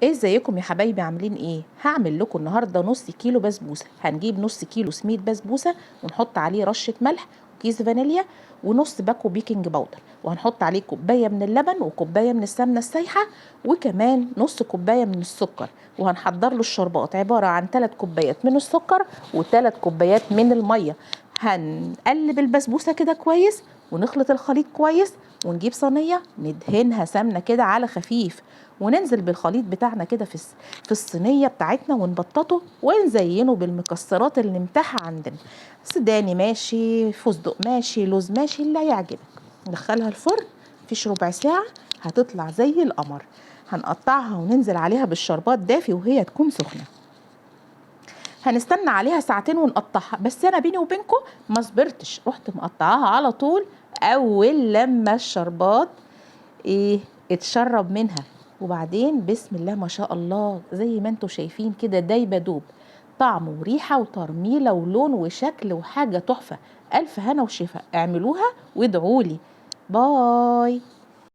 ازيكم يا حبايبي؟ عاملين ايه؟ هعمل لكم النهارده نص كيلو بسبوسه. هنجيب نص كيلو سميد بسبوسه ونحط عليه رشه ملح وكيس فانيليا ونص باكو baking powder، وهنحط عليه كوباية من اللبن وكوبايه من السمنة السايحه وكمان نص كوباية من السكر. وهنحضر له الشربات عبارة عن 3 كوبايات من السكر و3 كوبايات من المية. هنقلب البسبوسه كده كويس ونخلط الخليط كويس، ونجيب صينية ندهنها سمنه كده على خفيف، وننزل بالخليط بتاعنا كده في الصينية بتاعتنا ونبططه ونزينه بالمكسرات اللي متاحة عندنا. سوداني ماشي، فستق ماشي، لوز ماشي، اللي يعجبك. ندخلها الفرن فيش ربع ساعة هتطلع زي القمر. هنقطعها وننزل عليها بالشربات دافي وهي تكون سخنة. هنستنى عليها ساعتين ونقطعها، بس انا بيني وبينكم ما صبرتش، رحت مقطعاها على طول اول لما الشربات اتشرب منها. وبعدين بسم الله ما شاء الله زي ما انتم شايفين كده دايبه دوب، طعم وريحه وترميله ولون وشكل وحاجه تحفة. الف هنا وشفا، اعملوها وادعولي. باي.